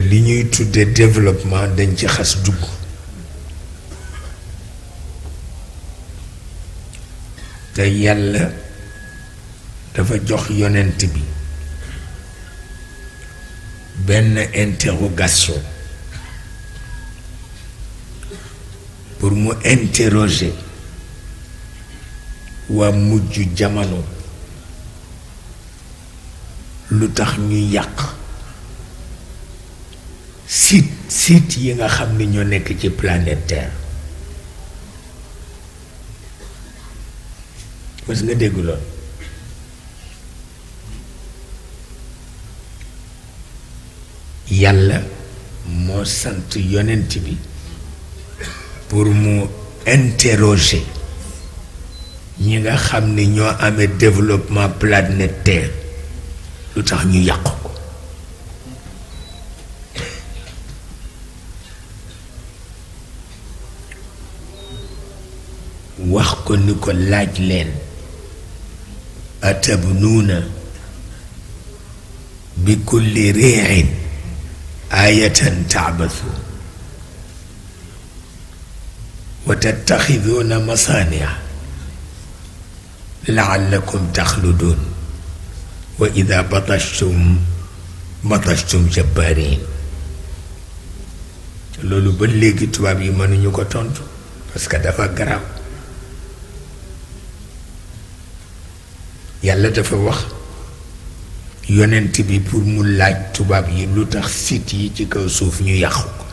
li ñuy tudde développement dañ ci xas dugg te yàlla dafa jox yonent bi benn interrogation pour mu interroger waa mujj jamono lu tax ñuy yàq site yi nga xam ni ñoo nekk ci planète Terre parce que nga dégg lool yàlla moo sant yonent bi pour mu interroger ñi nga xam ni ñoo amee développement planète Terre lu tax ñu yàq ko wax ko ni ko laaj leen atabnuuna bi kulli ri'in ayatan ta'bathu wa tattakhiduna masani'a la'allakum takhludun wa idha batashtum jabbarin loolu ba léegi tubaab yi mënuñu ko tontu parce que dafa garaaw yàlla dafa wax yonent bi pour mu laaj tubaab yi lu tax site yi ci kaw suuf ñu yàqu ko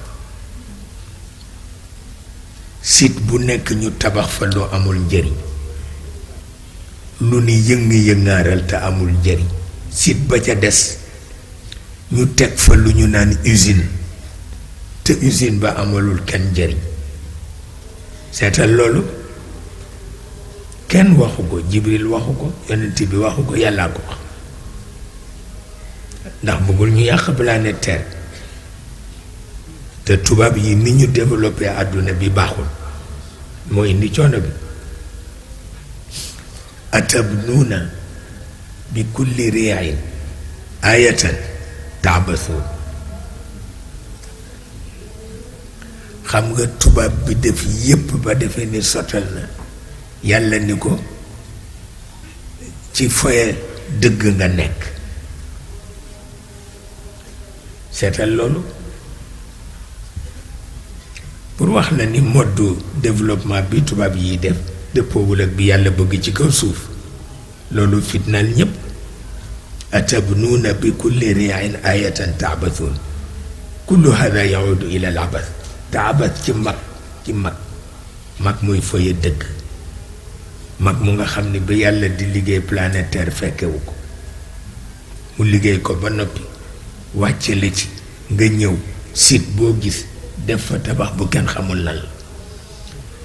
site bu nekk ñu tabax fa loo amul njëriñ lu ni yëng-yëngaaral te amul njëriñ site ba ca des ñu teg fa lu ñu naan usine te usine ba amalul kenn njëriñ seetal loolu kenn waxu ko Jibril waxu ko yonent bi waxu ko yàllaa ko wax ndax bëggul ñu yàq planète Terre te tubaab yi ni ñu développé àdduna bi baaxul moo indi coono bi atabnuuna bi kulli ri'in ayatan ta'bathun xam nga tubaab bi def yépp ba defee ni sottal na yàlla ni ko ci foye dëgg nga nekk seetal loolu pour wax la ni mode développement bi tubaab yi def dëppoowul ak bi yàlla bëgg ci kaw suuf loolu fitnaal ñépp atabnuuna bi kulli ri'in ayatan ta'bathun kullu hada yaudu ila al abath te abath ci mag mooy foye dëgg mag mu nga xam ni ba yàlla di liggéey planète Terre fekkewu ko mu liggéey ko ba noppi wàcce la ci nga ñëw site boo gis def fa tabax bu kenn xamul lan la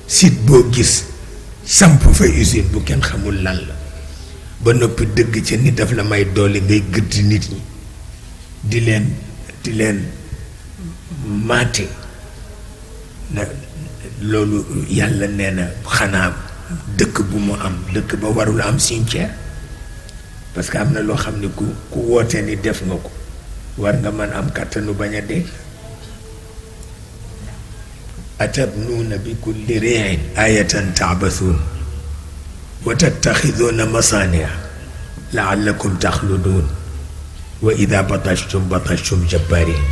site boo gis samp fa usine bu kenn xamul lan la ba noppi dëgg ca ni daf la may doole ngay gëdd nit ñi di leen maate na loolu yàlla nee na xanaa dëkk bu mu am dëkk ba warul am cimetière parce que am na loo xam ne ku woote ni def nga ko war nga mën am kàttanu bañ a dee atabnuuna bi kulli ri'in ayatan ta'bathun wa tattakhiduna masani'a la'allakum takhludun wa idha batashtum jabbarin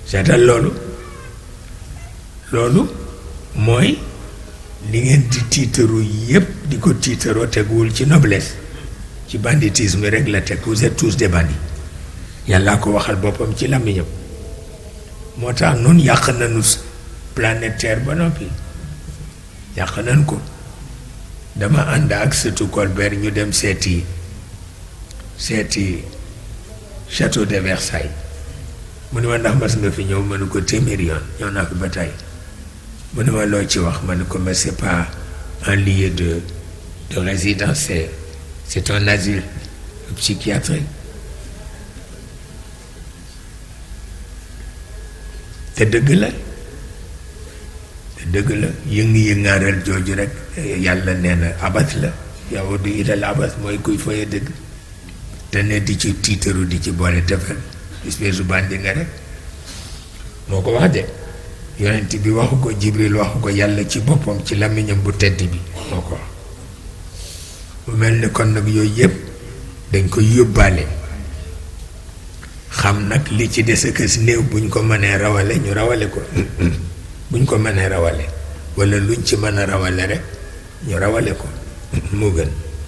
seetal loolu mooy li ngeen di tiitaru yépp di ko tiitaroo teguwul ci noblesse ci banditisme rek la teg vous êtes tous des bandits yàllaa ko waxal boppam ci làmmiñam moo tax noonu yàq nañu planète Terre ba noppi yàq nañ ko dama ànd ak sëtu Colbert ñu dem seeti château de Versailles mu ne ma ndax mas nga fi ñëw ma ne ko téeméeri yoon ñëw naa fi ba tey mu ne ma loo ci wax ma ne ko mais c'est pas un lieu de résidence c'est un asile psychiatrique te dëgg la yëngi-yëngaaral jooju rek yàlla nee na abat la yow du ital abat mooy kuy foye dëgg te ne di ci tiitaru di ci boole defal espèce bandi nga rek moo ko wax de yonent bi waxu ko Jibril waxu ko yàlla ci boppam ci làmmiñam bu tedd bi moo ko wax mu mel ni kon nag yooyu yëpp dañ koy yóbbaale xam nag li ci des ak si néew buñ ko mënee rawale ñu rawale ko buñ ko mënee rawale walla luñ ci mën a rawale rek ñu rawale ko moo gën